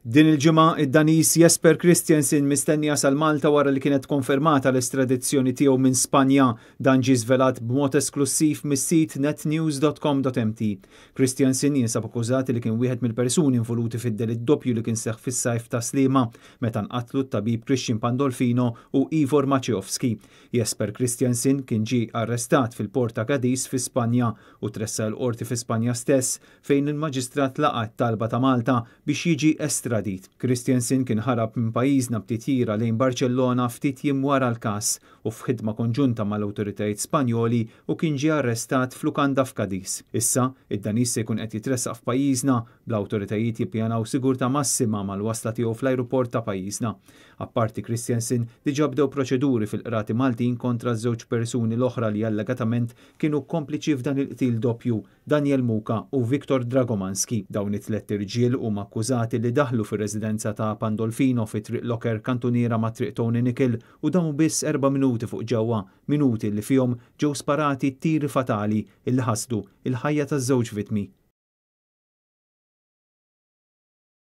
Din il-ġimgħa, id-Daniż Jesper Christiansen mistenni jasal Malta wara li kienet konfermata l-estradizzjoni tiegħu minn Spanja. Dan ġie żvelat b'mod esklussiv mis-sit netnews.com.mt. Christiansen jinsab akkużat li kien wieħed mill-persuni involuti fid-delitt doppju li kien seħħ fis-sajf ta' Sliema meta nqatlu t-tabib Christian Pandolfino u Ivor Maciejowski. Jesper Christiansen kien ġie arrestat fil-port ta' Cadiz fi Spanja u tressaq il-Qorti fi Spanja stess fejn il-Maġistrat laqa' t-talba ta' Malta biex jiġi estradit. Christiansen kien ħarab minn pajjiżna b'titjira lejn Barċellona ftit jiem wara l-każ u f'ħidma konġunta mal-awtoritajiet Spanjoli u kien ġie arrestat f'lukanda f'Cadiz. Issa, id-Daniż se jkun qed jitressaq f'pajjiżna, bl-awtoritajiet jippjanaw sigurtà massima mal-wasla tiegħu fl-ajruport ta' pajjiżna. Apparti Christiansen, diġà bdew proċeduri fil-qrati Maltin kontra ż-żewġ persuni l-oħra li allegatament kienu kompliċi f'dan il-qtil doppju, Daniel Muka u Viktor Dragomanski. Dawn it-tlett irġiel huma akkużati li daħlu fir-residenza ta' Pandolfino fi Triq Locker kantuniera ma' Triq Tony Nicol u damu biss erba' minuti fuq ġewwa, minuti li fihom ġew sparati tiri fatali illi ħasdu l-ħajja taż-żewġ vittmi.